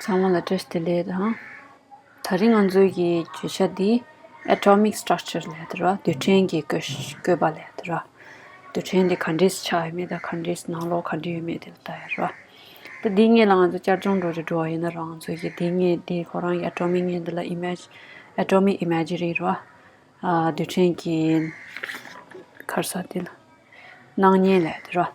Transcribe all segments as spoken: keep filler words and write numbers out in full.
ཚང་མ་ལ་བཀྲ་ཤིས་བདེ་ལེགས་དང་། དེ་རིང་ང་ཚོའི་གི་བརྗོད་བྱ་འདི་atomic structure ལབ་ཡ་དེ་རེད་བ། རྡུལ་ཕྲན་གྱི་བཀོད་བཀོད་པ་ལབ་ཡ་དེ་རེད་བ། རྡུལ་ཕྲན་འདི་ག་འདྲས་ཆགས་ཡོད་མེད་དང་ག་འདྲས་ནང་ལོགས་ག་འདྲས་ཡོད་མེད་དེ་ལ་ལྟ་ཡ་རེད་བ། ད་འདིའི་སྔོན་ལ་ང་ཚོ་བསྐྱར་སྦྱོང་འགྲོ་རེ་འགྲོ་བ་ཡིན་ན་རང་ཚོའི་གི་འདིའི་སྔོན་འདི་ཁོ་རང་གི་atomic སྔོན་འདི་ལ་image atomic imagery རེད་བ། རྡུལ་ཕྲན་གྱི་ཁར་ས་དེ་ལ་སྣང་བརྙན་ལབ་དེ་ར།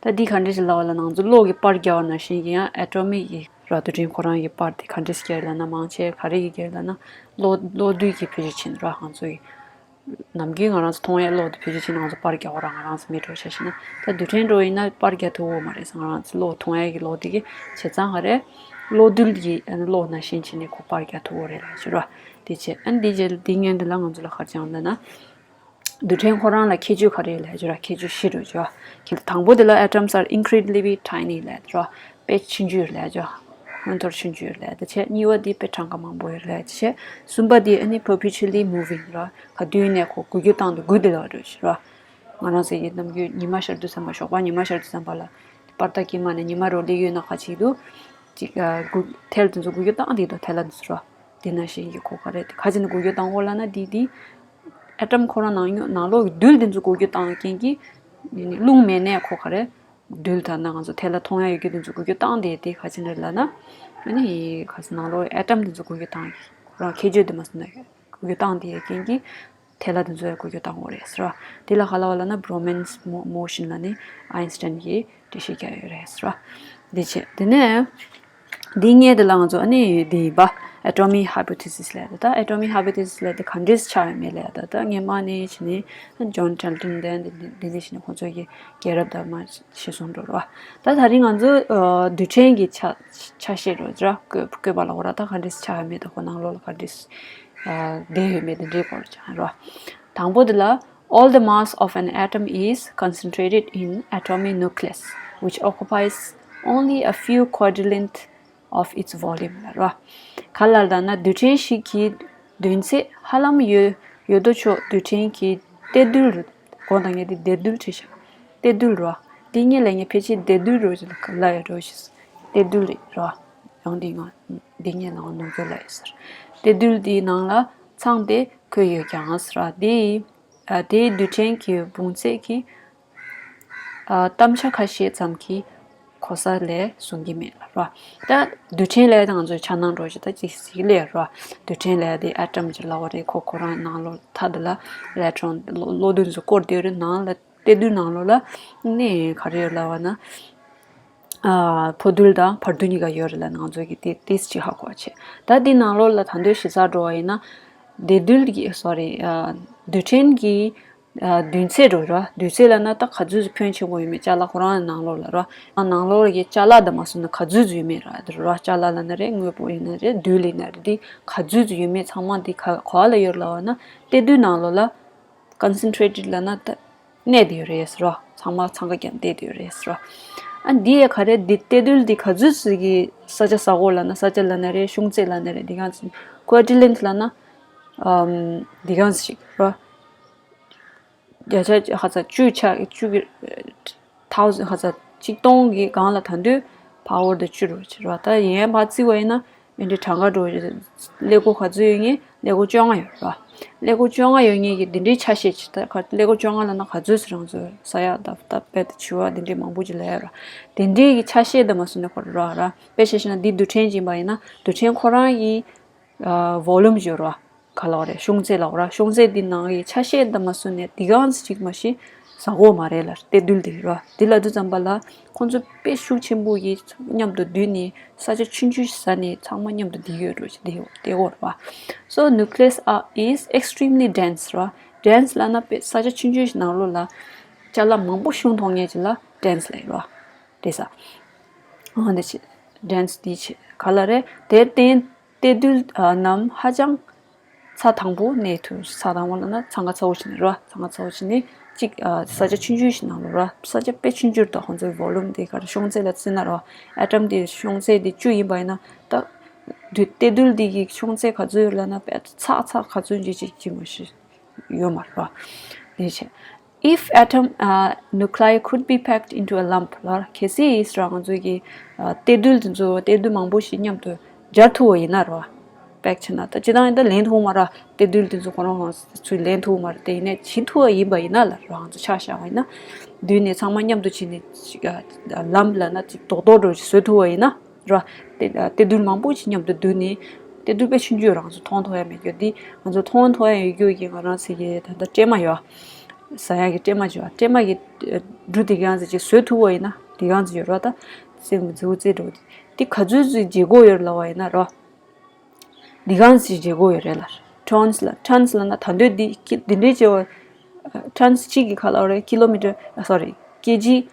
ད་འདི་ག་འདྲ་ཞིག་ལབ་པ་ལ་ནང་ཚོ་གློག་གི་པར་རྒྱག་པ་ནང་བཞིན་གྱི་ཡང་atomic གི་ར་རྡུལ་ཕྲན་ཁོ་རང་གི་པར་དེ་ག་འདྲ་ཞིག་རྒྱག་ལབ་ན་མང་ཆེ་ག་རེ་གི་རྒྱག་ལབ་ན་གློག་གློག་རྡུལ་གྱི་བེད་སྤྱོད་བྱེད་ནི་ར། ང་ཚོ་གི་ནམ་རྒྱུན་ང་རང་ཚོ་མཐོང་ཡས་གློག་དེ་བེད་སྤྱོད་བྱེད་ནི་ང་ཚོ་པར་རྒྱག་པ་ར་ང་རང་ཚོ་མེད་འགྲོ་ཆ་ཤེས་ན། ད་རྡུལ་ཕྲན་འགྲོ་ཡིན་ན་པར་རྒྱག་ཐུབ་ཀྱི་མ་རེད་ཟེར། ང་རང་ཚོ་གློག་མཐོང་ཡས་གི་གློག་དེ་གི་བྱས་ཙང་ག་རེ་གློག་རྡུལ་གྱི་གློག་ནང་བཞིན་བྱས་ནས་ཁོ་པར་རྒྱག་ཐུབ་ཀྱི་རེད་ལབ་ཞུ་ར། དེ་བྱས་ཨ་ནི་དེ་རྗེས་དེ་སྔོན་དེ་ལ་ང་ཚོ་ལ་ག་རེ་སྦྱངས་འདུག་ན། རྡུལ་ཕྲན་ཁོ་རང་ལ་ཁྱད་ཆོས་ག་རེ་ཡོད་ལབ་ཡ་ཅིག་ར། ཁྱད་ཆོས་བཞི་འདུག་ཅོ། ཁྱད་དང་པོ་དེ་ལ་atoms are incredibly tiny ལབ་ཡ་ཅིག་ར། དཔེ་ཆུང་ཆུང་ལབ་ཡ་ཅིག་ཧོན་ཐོར་ཆུང་ཆུང་ལབ་ཡ། དེ་བྱས་གཉིས་པ་དེ་དཔེ་གྲངས་ཀ་མང་པོ་ཡོད་ལབ་ཡ་ཅིག་གསུམ་པ་དེ་ཨ་ནི་perpetually moving ར། ག་དུས་ནས་ཁོ་འགུལ་སྐྱོད་བཏང་དུས་འགུལ་དེ་ལ་འགྲོ་ཞིག་ར། ང་རང་ཚོ་ཡི་ནམ་རྒྱུན་ཉི་མ་ཤར་དུས་ཙམ་པ་ཞོགས་པ་ཉི་མ་ཤར་དུས་ཙམ་པ་ལ་པར་ཏ་ཀི་མ་ནས་ཉི་མ་རོ་ལི་ཡོད་ན་ག་ཅིག་འདུག་ཅིག་འགུལ་ཐལ་དེ་ཚོ་འགུལ་སྐྱོད་བཏང་དེ་དུ་ཐལ་ལ་འདུག་ར། དེ་ནང་བཞིན་གྱི་གོ་ག་རེད། ཁ་ཅིག་ནི་འགུལ་སྐྱོད་བཏང་འོ་ལ་ན་དེ་དེ་ཨེ་ཊམ་ཁོ་རང་ནང་ཡོད་ནང་ལོགས་ཀྱི་རྡུལ་དེ་ཚོ་འགུལ་སྐྱོད་བཏང་རྐྱེན་གྱིས་རླུང་མེད་ནས་གོ་ག་རེད། རྡུལ་དང་ན་ང་ཚོ་ཐལ་ལ་མཐོང་ཡ་ཡོད་རྒྱུ་དེ་ཚོ་འགུལ་སྐྱོད་བཏང་དེ་དེ་ཁ་ཅིག་རེད་ལ་ན། ཨ་ནི་ཁ་ཅིག་ནང་ལོགས་ཨེ་ཊམ་དེ་ཚོ་འགུལ་སྐྱོད་བཏང་ཁོ་རང་ཁྱད་ཆོས་དེ་མ་སོང་ན་འགུལ་སྐྱོད་བཏང་དེ་ཡོད་རྐྱེན་གྱིས་ཐལ་ལ་དེ་ཚོ་ཡ་འགུལ་སྐྱོད་བཏང་འོ་རེད་ཟེར་བ། དེ་ལ་ག་ལ་བ་ལ་ན་Browman's mo- motion ལ་ནི་ཨའིན་སི་ཊན་གྱིས་འགྲེལ་བཤད་རྒྱག་ཡོད་རེད་ཟེར་བ། འདི་བྱས་དེ་ནས་འདི་སྔས་དེ་ལ་ང་ཚོ་ཨ་ནི་འདི་ཡིན་པ་atomic hypothesis ལབ་ཡ་དེ། ད་atomic hypothesis ལབ་ཡ་དེ་ག་འདྲས་ཆགས་ཡོད་མེད་ལབ་ཡ་ད། ད་སྔས་མ་ནས་བྱས་ནས་ཇོན་ཊལ་ཊོན་དང་འདི་འདི་འདི་བྱས་ནས་ཁོང་ཚོ་གི་རྒྱལ་རབས་དང་མ་ཤེས་སོང་འགྲོ་ར། ད་ད་རིང་ང་ཚོ་རྡུལ་ཕྲན་གྱི་ཆ་ཆ་ཤས་རོ་ཟེར་བ་བཀོད་བཀོད་པ་ལ་འོ་ར། ད་ག་འདྲས་ཆགས་ཡོད་མེད་དང་ཁོ་ནང་ལོགས་ལ་ག་འདྲས་བསྡད་ཡོད་མེད་དེ་འདྲའི་སྐོར་ལ་ཅང་རོ། དང་པོ་དེ་ལ། All the mass of an atom is concentrated in atomic nucleus, which occupies only a few quadrillionth of its volume ལ་རོ། ག་ལ་ལ་ན་རྡུལ་ཕྲན་ཞིག་གི་འདུས་ཚད་ཧ་ལམ་ཡོད་ཡོད་དོ་ཅོག་རྡུལ་ཕྲན་གྱི་གཏེར་རྡུལ་རེད། གོང་དང་ངས་དེ་གཏེར་རྡུལ་བྲིས་ཤག་གཏེར་རྡུལ་རོ། འདི་གཉིས་ལ་ངས་ཕལ་ཆེར་གཏེར་རྡུལ་རོ་ཞེས་ལབ་ཡ་རོ་ཞེས། གཏེར་རྡུལ་རེད་རོ། ཡང་འདི་ང་འདི་གཉིས་ལའང་ནོར་འཁྲུལ་ལབ་ཡོད་ཟེར། གཏེར་རྡུལ་འདིའི་ནང་ལ་ཚང་སྟེ་འཁོད་ཡོད་ཀྱང་ཟེར་བ་དེ། ཨ་དེའི་རྡུལ་ཕྲན་གྱི་བུང་ཚད་ཀྱི་ཨ་གཏམ་ཆ་ཁ་ཤས་ཙམ་གྱི་གོ་ས་ལས་གསུང་གི་མེད་ལ་རོ། ད་རྡུལ་ཕྲན་ལས་ང་ཚོའི་ཆ་ནང་འགྲོ་ཞིག་ད་ཅིག་ཞིག་ལས་རོ། རྡུལ་ཕྲན་ལས་དེ་ཨ་ཊམ་ཅིག་ལབ་པ་རེད། ཁོ་ཁོ་རང་ནང་ལོགས་མཐའ་དེ་ལ་ཨི་ལེག་ཊོན་གློག་རྡུལ་ཚོ་བསྐོར་བསྡད་རེད། ནང་ལ་གཏེར་རྡུལ་ནང་ལོགས་ལ་ནི་ག་རེ་ཡོད་ལབ་པ་ན། ཨ་འཕོ་རྡུལ་དང་བར་རྡུལ་གཉིས་ཀ་ཡོད་རེད་ལ་ང་ཚོ་གི་དེ་ཏིས་ཅིག་ཧ་གོ་བ་བྱས། ད་འདི་ནང་ལོགས་ལ་ད་དུང་ཞིབ་ཚགས་འགྲོ་བ་ཡིན་ན། གཏེར་རྡུལ་གྱི་སོ་རི་ཨ་རྡུལ་ཕྲན་གྱི་ཨ་འདུས་ཚད་འགྲོ་ར། འདུས་ཚད་ལབ་ན་ད་ག་ཚོད་ཕོན་ཆེན་པོ་ཡོད་མེད་ཅ་ལག་ཁོ་རང་ནང་ལོགས་ལ་ར། ནང་ལོགས་ཀྱི་ཅ་ལག་དང་མ་སོང་ན་ག་ཚོད་ཡོད་མེད་ར་དེ་ར། ཅ་ལག་ལབ་ན་རེད། དངོས་པོ་ཡིན་ན་རེད། རྡུལ་ཡིན་ན་རེད། འདི་ག་ཚོད་ཡོད་མེད་ཚང་མ་འདི་ག་ག་བ་ལ་ཡོད་ལབ་པ་ན་གཏེར་རྡུལ་ནང་ལོགས་ལ། Concentrated ལབ་ན་ད་གནས་བསྡད་ཡོད་རེད་ཟེར་རོ། ཚང་མ་འཚང་ཁ་བརྒྱབ་བསྡད་ཡོད་རེད་ཟེར་རོ། ཨ་འདི་ཡ་ག་རེ་འདི་གཏེར་རྡུལ་འདི་ག་ཚོད་ཙམ་གྱི་ས་ཆ་ཟ་གོ་ལབ་ན་ས་ཆ་ལབ་ན་རེད། ཤོང་ཚད་ལབ་ན་རེད། འདི་གང་ཙམ་quadrillionth ལབ་ན་ཨམ་འདི་གང་ཞིག་རོ། བརྒྱ་ཆ་ཧ་ཚ་བཅུ་ཆ་བཅུ་གི་thousand ཧ་ཚ་གཅིག་སྟོང་གི་སྒང་ལ་ད་དུང་power དེ་བཅུ་རུ་ཕྱིན་རོ། ད་ཡན་ཕར་བརྩི་བ་ཡིན་ན་ཨེ་འདྲའི་གྲངས་ཀ་འགྲོ་ཀླད་ཀོར་ག་ཚོད་ཡོད་ངེས། ཀླད་ཀོར་བཅོ་ལྔ་ཡོད་རོ། ཀླད་ཀོར་བཅོ་ལྔ་ཡོད་ངེས་ཀྱི་འདི་འདྲའི་ཆ་ཤས་ཅིག་ད་ག་ཀླད་ཀོར་བཅོ་ལྔ་ལབ་ན་ག་ཚོད་ཟེར་རང་ཚོ་ས་ཡ་ད་ད་དཔེ་ད་བྱི་བ་འདི་འདྲའི་མང་པོ་ཅིག་ལབ་ཡོད་རོ། དེ་འདྲའི་གི་ཆ་ཤས་དེ་མ་སོང་ན་ཁོ་རོ་ར་དཔེ་བཤད་ཤེ་ན་འདི་རྡུལ་ཕྲན་ཡིན་པ་ཡིན་ན་རྡུལ་ཕྲན་ཁོ་རང་གི་ཨ་volume ཡོད་རོ། ག་ལབ་རེད། ཤོང་ཚད་ལབ་ར། ཤོང་ཚད་འདི་ནང་གི་ཆ་ཤས་དེ་མ་སོང་ནས་འདི་གང་ཅིག་མ་གཞི་ཟ་གོ་མ་རེད་ལ་གཏེར་རྡུལ་འདི་ར། འདི་ལ་དུས་ཙམ་པ་ལ་ཁོང་ཚོ་དཔེ་ཤུགས་ཆེན་པོ་ཡིས་མཉམ་དུ་བསྡུས་ནས་ས་ཆ་ཆུང་ཆུང་ཞིག་ཟ་ནས་ཚང་མ་མཉམ་དུ་བསྡད་ཡོད་འགྲོ་ཞིག་བསྡད་ཡོད་བསྡད་ཡོད་རེད་བ། So nucleus are is extremely dense ར། Dense ལབ་ན་དཔེ་ས་ཆ་ཆུང་ཆུང་ཞིག་ནང་ལོགས་ལ་ཅ་ལག་མང་པོ་ཤོང་ཐུབ་མཁན་ཅིག་ལ་dense ལབ་ཡོད་ར། དེ་ས། ཨང་དེ་ཆེ། dense དེ་ཆེ། ག་ལ་རེད། དེར་བརྟེན་གཏེར་རྡུལ་ཨ་རྣམས་ཧ་ཅང་ཚ་དང་པོ་གནས་ཐུབ། ཚ་དང་པོ་ལབ་ན་འཚང་ཁ་ཚ་བོ་བྱས་ནས་རོ། འཚང་ཁ་ཚ་བོ་བྱས་ནས་གཅིག་ཨ་ས་ཆ་ཆུང་ཆུང་ཞིག་ནང་ལ་རོ། ས་ཆ་དཔེ་ཆུང་ཆུང་རེད། ད་ཁོང་ཚོའི་volume དེ་ག་རེ་ཤོང་ཚད་ལ་བརྩིས་ན་རོ། atom དེ་ཤོང་ཚད་དེ་བཅུ་ཡིན་པ་ཡིན་ན་ད་རྡུལ་གཏེར་རྡུལ་འདི་གི་ཤོང་ཚད་ག་ཚོད་ཡོད་ལབ་ན་དཔེ་ཚག་ཚག་ག་ཚོད་འཇིག་ཅིག་ཅིག་མ་ཤེས་ཡོད་མ་རེད་རོ། དེ་བྱས། If atom uh, nuclei could be packed into a lump ལ། གལ་སྲིད་ར་ང་ཚོ་གི་ཨ་གཏེར་རྡུལ་དེ་ཚོ་གཏེར་རྡུལ་མང་པོ་ཞིག་མཉམ་དུ་སྦྱར་ཐུབ་པ་ཡིན་ན་ར། པེག་བྱས་ན་ད་སྤྱིར་བཏང་ཡིན་ད་ལེན་ཐུབ་མ་ར། གཏེར་རྡུལ་དེ་ཚོ་ཁོ་རང་ཚོས་ལེན་ཐུབ་མ་ར། དེ་ཡིན་ནའི་བྱེད་ཐུབ་པ་ཡིན་པ་ཡིན་ན་ལ་ར། ང་ཚོ་ཆ་བཞག་པ་ཡིན་ན་བསྡུས་ནས་ཚང་མ་མཉམ་དུ་བྱས་ནས་ཅིག་ཨ་ལམ་ལབ་ན་ཅིག་རྡོག་རྡོག་འདྲ་བོ་ཞིག་བཟོ་ཐུབ་པ་ཡིན་ན་ར། གཏེར་རྡུལ་མང་པོ་ཞིག་མཉམ་དུ་བསྡུས་ནས། གཏེར་རྡུལ་དཔེ་ཆུང་ཆུང་རང་ཚོ་མཐོང་ཐུབ་ཡ་མེད་རྒྱུ་འདི། ང་ཚོ་མཐོང་ཐུབ་ཡ་ཡོད་རྒྱུ་གི་ང་རང་ཚོ་གི་ད་ལྟ་སྲན་མ་ཡོད། ཟ་ཡ་གི་སྲན་མ་ཅིག་ཡོད། སྲན་མ་གི་འབྲུ་དེ་གང་ཙམ་ཅིག་བཟོ་ཐུབ་པ་ཡིན་ན་དེ་གང་ཙམ་ཡོད་ར། ད་སྲན་མ་མཛེས་པོ་མཛེས་འགྲོ་འདི་ག་ཚོད་ཅིག་བརྗེ་དགོས་ཡོད་ལབ་པ་ཡིན་ན་ར། འདི་གང་ཞིག་བརྗེ་དགོས་ཡོད་རེད་ལ། ཊོན་སི་ལ། ཊོན་སི་ལབ་ན་ད་འདོད་འདི་ཀི་འདི་འདྲའི་བརྗེ་བ། ཊོན་སི་གཅིག་གི་ཁ་ལ་རེད། ཀི་ལོ་མི་ཊར་ཨ་སོ་རི་ཀེ་ཇི་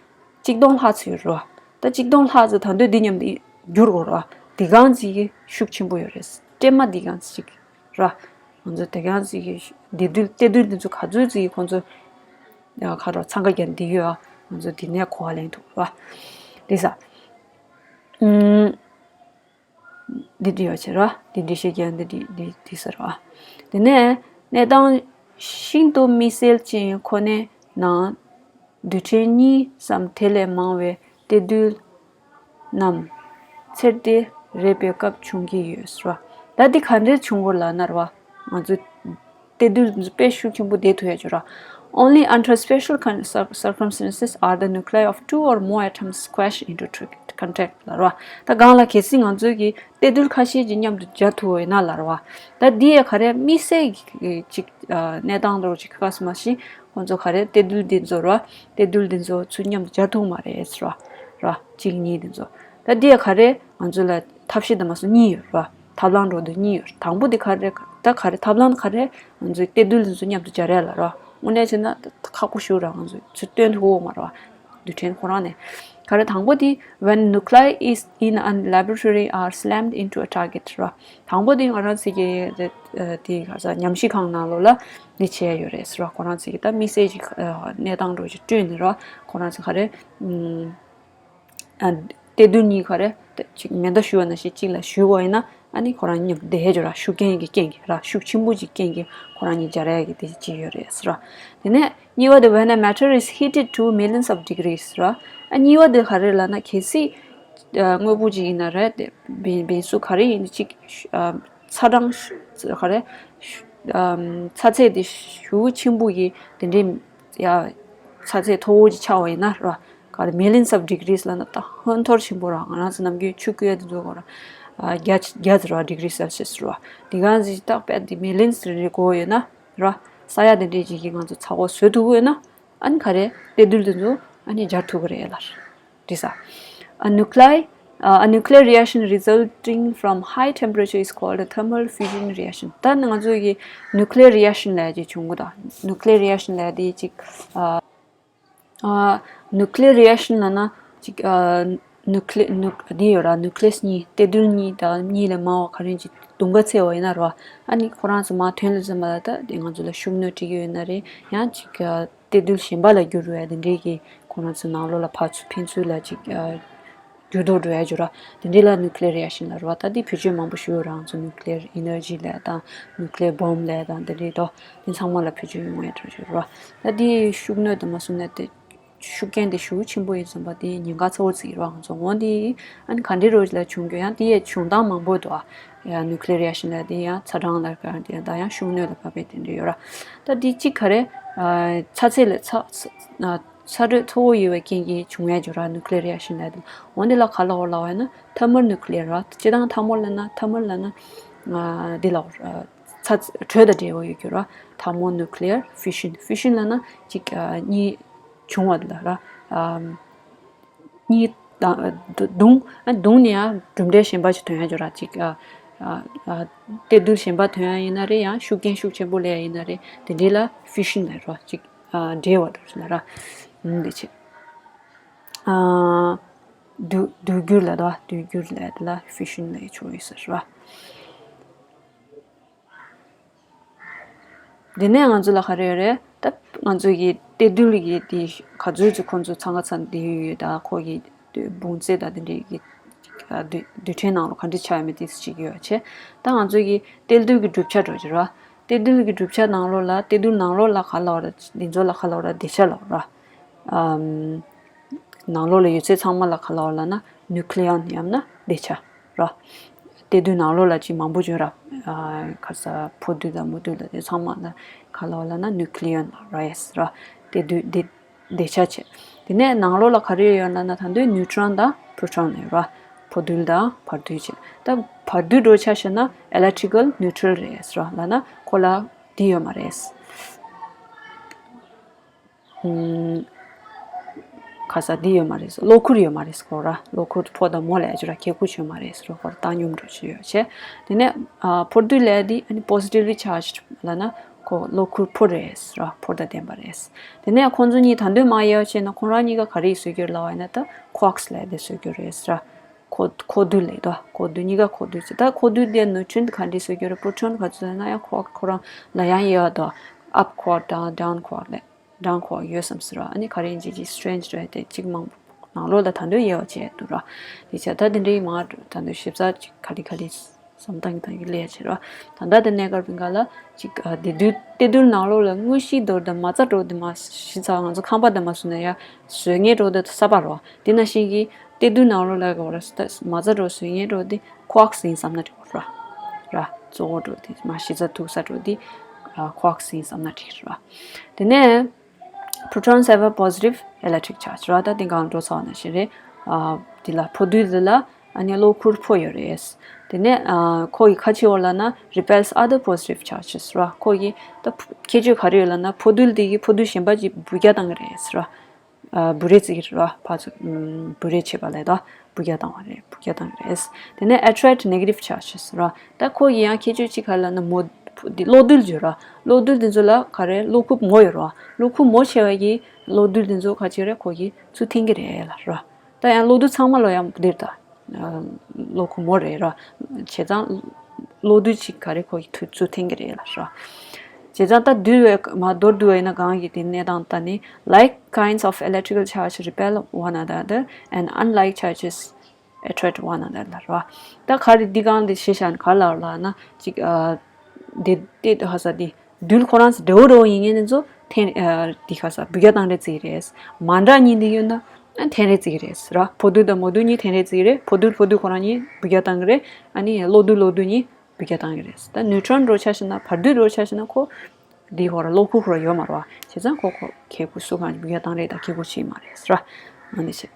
གཅིག་སྟོང་ལྷག་ཙམ་ཡོད་རེད་བ། ད་གཅིག་སྟོང་ལྷག་ཙམ་ད་འདོད་འདི་མཉམ་དུ་བསྒྱུར་དགོས་རེད་བ། འདི་གང་ཞིག་གི་ཤུགས་ཆེན་པོ་ཡོད་རེད། སྲན་མ་འདི་གང་ཞིག་ར། ང་ཚོ་དེ་གང་ཞིག་གི་གཏེར་རྡུལ་གཏེར་རྡུལ་འདི་ཚོ་ག་ཚོད་ཅིག་གི་ཁོང་ཚོ་ཡ་ཁ་རོག་འཚང་ཁ་རྒྱག་འདི་ཡོད་ཨ། ང་ཚོ་འདི་ནས་གོ་བ་ལེན་ཐུབ་རེད་བ། འདི་ས། ཨུམ། འདི་འདྲ་ཡོད་ཆེ་ར། འདི་འདྲ་ཞིག་ཀྱང་འདི་འདྲ་འདི་འདི་ཟེར་བ། དེ་ནས་གནས་སྟངས་ཤིན་ཏུ་དམིགས་བསལ་ཅན་ཁོ་ནའི་ནང་རྡུལ་ཕྲན་གཉིས་སམ་དེ་ལས་མང་བའི་གཏེར་རྡུལ་རྣམས་ཚེར་ཏེ་རེད་པའི་སྐབས་བྱུང་གི་ཡོད་ཟེར་བ། ད་འདི་ག་འདྲས་བྱུང་བ་ལབ་ན་ར་བ། ང་ཚོ་གཏེར་རྡུལ་དཔེ་ཤུགས་ཆེན་པོ་བསྡད་ཐུབ་ཡ་ཅིག་ར། Only under special con- cir- circumstances are the nuclei of two or more atoms squashed into tr- contact ལབ་ར། ད་གང་ལ་གལ་སྲིད་ང་ཚོའི་གི་གཏེར་རྡུལ་ཁ་ཤས་ཅིག་མཉམ་དུ་སྦྱར་ཐུབ་པ་ཡིན་ན་ལབ་ར་བ། ད་འདི་ཡ་ག་རེ་དམིགས་བསལ་གྱི་ཅིག་ཨ་གནས་སྟངས་འདྲ་བོ་ཅིག་ག་སེ་མ་ཤེས། ཁོང་ཚོ་ག་རེ་གཏེར་རྡུལ་འདི་ཚོ་ར། གཏེར་རྡུལ་འདི་ཚོ་ཚུར་མཉམ་དུ་སྦྱར་ཐུབ་མ་རེད་ཟེར་བ་ར། གཅིག་གཉིས་འདི་ཚོ། ད་འདི་ཡ་ག་རེ་ང་ཚོ་ལ་ཐབས་ཤེས་དང་མ་སོང་གཉིས་ཡོད་ར། ཐབས་ལམ་འགྲོ་འདུག་གཉིས་ཡོད། དང་པོ་དེ་ག་རེ། ད་ག་རེ་ཐབས་ལམ་ག་རེ། ང་ཚོའི་གཏེར་རྡུལ་དེ་ཚོ་མཉམ་དུ་སྦྱར་ཡ་ལ་ར། དངོས་གནས་བྱས་ན་ད་ཁག་པོ་ཞིག་ར། ང་ཚོས་ཚུར་བཏོན་ཐུབ་ཀྱི་ཡོད་མ་རེད་བ། རྡུལ་ཕྲན་ཁོ་རང་ནས། ག་རེ་དང་པོ་དེ་when nuclei is in a laboratory are slammed into a target ར། དང་པོ་དེ་ང་རང་ཚོ་གི་དེ་ག་ས་ཉམས་ཞིབ་ཁང་ནང་ལོགས་ལ་འདི་བྱས་ཡོད་རེད་ཟེར་བ། ཁོ་རང་ཚོ་གི་ད་དམིགས་བསལ་གྱི་གནས་སྟངས་འདྲ་བོ་ཞིག་བསྐྲུན་ནས་ར། ཁོ་རང་ཚོ་ག་རེ། ཨ་གཏེར་རྡུལ་གཉིས་ག་རེ་ཅིག་མེ་མདའ་གཞུ་བ་ནང་བཞིན་གཅིག་ལ་གཞུས་པ་ཡིན་ན། ཨ་ནི་ཁོ་རང་མཉམ་དུ་བསྡད་ཡ་ཅིག་ར། ཤུགས་རྐྱེན་གྱི་རྐྱེན་གྱིས་ར། ཤུགས་ཆེན་པོ་ཅིག་རྐྱེན་གྱིས་ཁོ་རང་གཉིས་སྦྱར་ཡ་གི་དེ་ཅིག་ཡོད་རེད་ཟེར་ར། དེ་ནས་གཉིས་པ་དེ་when a matter is heated to millions of degrees ར། ཨ་གཉིས་པ་དེ་ག་རེ་ལབ་ན། གལ་སྲིད་ཨ་དངོས་པོ་ཅིག་ཡིན་ན་ར། དེ་བེ་བེན་སུ་ག་རེ་ཡིན་ཅིག་ཨ་ཚ་གྲང་ག་རེ་ཨ་ཚ་ཚད་དེ་ཤུགས་ཆེན་པོ་གི་དེ་འདྲའི་ཡ་ཚ་ཚད་མཐོ་བོ་ཅིག་ཆགས་པ་ཡིན་ན་ར། ག་རེ་millions of degrees ལབ་ན་ད་ཧོན་ཐོར་ཆེན་པོ་ར། ང་རང་ཚོ་ནམ་རྒྱུན་ཆུ་སྐོལ་དེ་ཚོ་གོ་ར། ཨ་བརྒྱ་བརྒྱ་ཙམ་ར། degree Celsius ར། དེ་གང་ཞིག་ཏག་པས་དེ་millions རེ་རེ་དགོས་ཡོད་ན་ར། ས་ཡ་དེ་འདྲས་ཅིག་གིས་ང་ཚོ་ཚ་བོ་བཟོ་ཐུབ་ཀྱི་ཡོད་ན། ཨ་ནི་ག་རེ་གཏེར་རྡུལ་དེ་ཚོ་ཨ་ནི་སྦྱར་ཐུབ་ཀྱི་རེད་ལ། འགྲིག་ས། A nuclei uh, a nuclear reaction resulting from high temperature is called a thermal fusion reaction. ད་ནི་ང་ཚོ་གི་nuclear reaction ལབ་ཡ་ཅིག་བྱུང་གི་འདུག nuclear reaction ལབ་ཡ་དེ་ཅིག་ཨ། ཨ་nuclear reaction ལབ་ན་ཅིག་ཨ་nucle- nuc- འདི་ཡོད་ར། nucleus གཉིས། གཏེར་རྡུལ་གཉིས་དང་གཉིས་ལས་མང་བ་ག་རེ་ཅིག་དུམ་ག་ཚད་པ་ཡིན་ན་ར། ཨ་ནི་ཁོ་རང་ཚོ་མར་ཐོན་ལ་ཙམ་པ་ལ་ད་དེ་ང་ཚོ་ལ་ཤུགས་གནོད་སྤྲད་ཀྱི་ཡོད་ན་རེད། ཡང་ཅིག་ཨ་གཏེར་རྡུལ་གཞན་པ་ལ་འགྱུར་བའི་དེ་འདྲའི་གི་ཁོ་རང་ཚོ་ནང་ལོགས་ལ་ཕར་ཚུར་འཕེན་ཚུལ་ལ་ཅིག་ཨ་འགྱུར་ལྡོག་འགྲོ་ཡ་འགྱུར་ར། དེ་འདྲའི་ལ་nuclear reaction ལབ་ར་བ། ད་དེ་བེད་སྤྱོད་མང་པོ་ཞིག་ཡོད་ར། ང་ཚོ་nuclear energy ལབ་དང་nuclear bomb ལབ་དང་དེ་འདྲའི་དོ། དེ་ཚང་མ་ལ་བེད་སྤྱོད་ཡོང་ཡ་འགྲོ་འགྱུར་ར། ད་དེ་ཤུགས་གནོད་དུ་མ་སོང་ན་དེ་ཤུགས་རྐྱེན་དེ་ཞེ་པོ་ཆེན་པོ་ཡིན་ཙམ་པ་དེ་ཉེན་ཁ་ཚ་བོ་ཅིག་ར། ང་ཚོ་འོ་དེ་ཨ་ནི་ག་འདྲའི་རོ་ལ་བྱུང་རྒྱུ། ཡང་དེ་ཡའི་བྱུང་སྟངས་མང་པོ་འདུག་ཨ། ཡང་nuclear reaction ལབ་དེ་ཡང་ཚ་གྲང་ལ་དགའ་དེ་ད་ཡང་ཤུགས་གནོད་ལ་དགའ་བའི་དེ་འདྲ་ཡོད་ར། ད་དེ་གཅིག་ག་རེ་ཨ་ཚ་ཚད་ལ་ཚ་ཚ་ཨ་ཚ་དྲོད་མཐོ་བོ་ཡོད་པའི་རྐྱེན་གྱིས་བྱུང་ཡ་འགྱུར་ར། nuclear reaction ལབ་དེ། འོ་འདི་ལ་ག་ལབ་དགོས་ལབ་པ་ཡིན་ན་thermal nuclear ར། སྤྱིར་བཏང་ཐལ་མོ་ལབ་ན་thermal ལབ་ན་ཨ་འདི་ལ་ཨ་ཚ་དྲོད་དང་འབྲེལ་བ་ཡོད་རྒྱུ་ར། thermonuclear fission། fission ལབ་ན་ཅིག་ཨ་གཉིས་བྱུང་བ་ལ་ར། ཨ་གཉིས་དང་བརྡུང་ཨ་བརྡུངས་ནས་ཡང་གྲུབ་འབྲས་གཞན་པ་ཞིག་ཐོན་ཡ་འགྱུར་ར། ཅིག་ཨ་ཨ་ཨ་གཏེར་རྡུལ་གཞན་པ་ཐོན་ཡ་ཡིན་ན་རེད། ཡང་ཤུགས་རྐྱེན་ཤུགས་ཆེན་པོ་སླེབས་ཡ་ཡིན་ན་རེད། དེ་འདྲའི་ལ་fission ལབ་ར། ཅིག་ཨ་འབྲེལ་བ་འགྲོ་ལ་ར། ཨ་འདི་བྱེད། ཨ་བསྡུ་བསྡུ་འགྱུར་ལབ་དོ། བསྡུ་འགྱུར་ལབ་དེ་ལ་fission ལབ་ཆོག་ཡོད་ས་རེད་བ། དེ་ནས་ང་ཚོ་ལ་ག་རེ་ཡོད་རེད། ད་ང་ཚོ་གི་གཏེར་རྡུལ་གྱི་དེ་ག་ཚོད་ཅིག་ཁོང་ཚོ་འཚང་ཁ་འཚང་བསྡད་ཡོད་ཡོད། ད་ཁོ་གི་འབུམ་རྫས་དང་དེ་འདྲའི་གི་རྡུལ་རྡུལ་ཕྲན་ནང་ལ་ག་འདྲ་ཆགས་ཡོད་མེད་དེ་ཅིག་ཡོད་བྱས། ད་ང་ཚོ་གི་གཏེར་རྡུལ་གྱི་གྲུབ་ཆ་འགྲོ་གི་རེད་བ། གཏེར་རྡུལ་གྱི་གྲུབ་ཆ་ནང་ལོགས་ལ། གཏེར་རྡུལ་ནང་ལོགས་ལ་ག་ལབ་ར། འདི་ཚོ་ལ་ག་ལབ་ར། སྡེར་ཆ་ལབ་ར། ཨམ། ནང་ལོགས་ལ་ཡོད་ཚད་ཚང་མ་ལ་ག་ལབ་ར་ལབ་ན་ནིའུ་ཀི་ལེ་ཨོན་ཡང་ན་སྡེར་ཆ་ར། གཏེར་རྡུལ་ནང་ལོགས་ལ་ཅིག་མང་པོ་ཡོད་ར། ཨ། ག་ས་ཕོ་རྡུལ་དང་མོ་རྡུལ་དང་དེ་ཚང་མ་ལ་ག་ལབ་ར་ལབ་ན་ནིའུ་ཀི་ལེ་ཨོན་ལབ་ར་ཡེས་ར། གཏེར་རྡུལ་འདི་སྡེར་ཆ་བྱས། དེ་ནས་ནང་ལོགས་ལ་ག་རེ་ཡོད་ན་ན། ད་དུང་ནིའུ་ཊོན་དང་པྲོ་ཊོན་ཡོད་ར། ཕོ་རྡུལ་དང་བར་རྡུལ་བྱས། ད་བར་རྡུལ་འདྲ་བོ་ཆ་བཞག་ན་ཨི་ལེག་ཊི་ཀལ་ནིའུ་ཊྲལ་རེད་ཟེར་བ་ལབ་ན་ཁོ་ལ་འདི་ཡོད་མ་རེད། ཨུམ། ག་ས་འདི་ཡོད་མ་རེད། གློ་ཁུར་ཡོད་མ་རེད་ཁོ་ར། གློ་ཁུར་ཕོ་དང་མོ་ལ་ཡ་ཅིག་ར་ཁེ་ཁུ་ཡོད་མ་རེད་ཟེར་བ། ཁོ་ར་བཏང་སྙོམས་འདྲ་བོ་ཅིག་ཡོད་བྱས། དེ་ནས་ཨ་ཕོ་རྡུལ་ལ་ཡ་འདི་ཨ་ནི་པོ་སི་ཊིབ་ལི་ཆཱར་ཇི་ལབ་ན། ཁོ་གློ་ཁུར་ཕོར་རེད་ར། ཕོར་དང་ལྡན་པ་རེད། དེ་ནས་ཁོང་ཚོ་གཉིས་ད་འདོད་མ་ཡོད་བྱས་ན་ཁོང་རང་གཉིས་ཀ་ག་རེ་བཟོ་རྒྱུ་ལབ་པ་ཡིན་ན། ད་ཁོ་ཝརྐ་སི་ལབ་དེ་བཟོ་རྒྱུ་རེད་ར། ཁོ་ཁོ་རྡུལ་ལབ་དོ། ཁོ་རྡུལ་གཉིས་ཀ་ཁོ་རྡུལ་ཟེར། ད་ཁོ་རྡུལ་དེ་ནིའུ་ཊོན་ག་འདྲ་བཟོ་རྒྱུ་རེད། པྲོ་ཊོན་ག་ཚོད་ན་ཡང་ཁོ་ཝརྐ་ཁོ་རང་ལ་ཡང་དབྱེ་བ་དོ། ཨབ་ཁོ་ཝརྐ་དང་ཌའོན་ཁོ་ཝརྐ་ལབ། ཌའོན་ཁོ་ཝརྐ་ཡོད་བསམ་ཟེར་བ། ཨ་ནི་ག་རེ་ཡིན་ཅིག་ཅིག་སི་ཊེ་རེན་ཇི་རེད་དེ་ཅིག་མང་པོ་ནང་ལོགས་ལ་ད་འདོད་དབྱེ་བ་བྱས་འདུག་ར། དེ་བྱས་ད་དེ་འདྲའི་མང་ད་འདོད་ཞིབ་ཚགས་ཅིག་ག་ལེ་ག་ལེ་བསམ་བཏང་གི་བཏང་གི་ལས་བྱེད་རོགས། ད་ལྟ་དེ་གནས་སྐབས་པིན་ག་ལ་ཅིག་ཨ་དེ་དུས་གཏེར་རྡུལ་ནང་ལོགས་ལ་དངོས་གཞིའི་རྡོ་རུ་དང་མ་རྩ་འདྲ་བོ་དེ་མ་གཞི་རྩ་ང་ཚོ་ཁང་པ་དེ་མ་བཟོས་ན་ཡ་བཟོ་མཁན་འདྲ་བོ་དེ་གསར་པ་རོ། དེ་ནང་བཞིན་གྱི་གཏེར་རྡུལ་ནང་ལོགས་ལ་ག་རེ་ཟེར་ན་མ་རྩ་འདྲ་བོ་བཟོ་མཁན་འདྲ་བོ་དེ་ཁོ་ཝརྐ་སི་ཡིན་བསམ་ན་འགྲིག་གོ་ར། ར་གཙོ་བོ་འདྲ་བོ་དེ་མ་གཞི་རྩ་ཐུག་ས་འདྲ་བོ་དེ་ཨ་ཁོ་ཝརྐ་སི་ཡིན་བསམ་ན་འགྲིག་ར། དེ་ནས། Protons have a positive electric charge ར། ད་དེ་སྒང་འགྲོ་ཚར་བ་ནང་བཞིན་རེད། ཨ་དེ་ལ་ཕོ་རྡུལ་དེ་ལ་ཨ་ནི་གློ་ཁུར་ཕོ་ཡོད་རེད། དེ་ནས་ཨ་ཁོ་ཡི་ཁ་ཕྱེ་བ་ལབ་ན་repels other positive charges ར། ཁོ་ཡི་ད་ཁྱད་ཆོས་ག་རེ་ཡོད་ལབ་ན་ཕོ་རྡུལ་དེ་གིས་ཕོ་རྡུལ་གཞན་པ་ཅིག་འབུད་རྒྱག་བཏང་གི་རེད་ར། ཨ་འབུད་རེས་བྱེད་ཀྱི་རེད་ར། ཕར་ཚུར་ཨམ་འབུད་རེས་བྱེད་པ་ལས་ད་འབུད་རྒྱག་བཏང་བ་རེད། འབུད་རྒྱག་བཏང་གི་རེད། དེ་ནས་attract negative charges ར། ད་ཁོ་ཡི་ཡང་ཁྱད་ཆོས་གཅིག་ག་ལབ་ན་མོ་འདི་གློག་རྡུལ་བརྗོད་ར། གློག་རྡུལ་འདི་ཚོ་ལ་ག་རེ་གློ་ཁུག་མོ་ཡོད་ར། གློ་ཁུག་མོ་ཆེ་བ་ཡི་གློག་རྡུལ་འདི་ཚོ་ག་ཅིག་རེད། ཁོ་གི་ཚུར་འཐེན་གི་རེད་ལ་ར། ད་ཡང་གློག་རྡུལ་ཚང་མ་ལ་ཡང་འདིར་ད་གློ་ཁུག་མོ་རེད་ར། བྱས་ཙང་གློག་རྡུལ་གཅིག་ག་རེ་ཁོ་གི་ཚུར་ཚུར་འཐེན་གི་རེད་ལ་ར། བྱས་ཙང་ད་འདུལ་བའི་མ་མདོར་བསྡུ་བ་ཡིན་ན་གང་གི་དེ་གནས་སྟངས་ད་ནི། Like kinds of electrical charge repel one another and unlike charges attract one another ལ་ར། ད་ག་རེ་འདི་གང་དེ་ཤེས་བྱ་ནི་ག་ལ་ལ་ན་ཅིག་ཨ་དེ་དེ་ཧ་ས་དེ་རྡུལ་ཁོ་རང་འདྲ་བོ་འདྲ་བོ་ཡིན་ངེས་ནི་ཚོ་འཐེན་ཨ་དེ་ཧ་ས་འབུད་རྒྱག་བཏང་རེས་བྱེད་ཀྱི་རེད། མ་འདྲ་གཉིས་འདི་ཡོད་ན་ཨ་འཐེན་རེས་བྱེད་ཀྱི་རེད་ར། ཕོ་རྡུལ་དང་མོ་རྡུལ་གཉིས་འཐེན་རེས་བྱེད་ཀྱི་རེད། ཕོ་རྡུལ་ཕོ་རྡུལ་ཁོ་རང་གཉིས་འབུད་རྒྱག་བཏང་གི་རེད། ཨ་ནི་གློག་རྡུལ་གློག་རྡུལ་གཉིས་འབུད་རྒྱག་བཏང་གི་རེད། ད་ནིའུ་ཊོན་འདྲ་བོ་ཆ་བཞག་ན་བར་རྡུལ་འདྲ་བོ་ཆ་བཞག་ན་ཁོ་འདི་ཧོ་ར་གློ་ཁུག་ཧོ་ར་ཡོད་མ་རེད་བ། བྱས་ཙང་ཁོ་ཁོ་ཁེ་ཁུ་སུ་གང་འབུད་རྒྱག་བཏང་རེད་ད་ཁེ་ཁུ་ཆེ་མ་རེད་ར། ཨ་ནི་བྱས་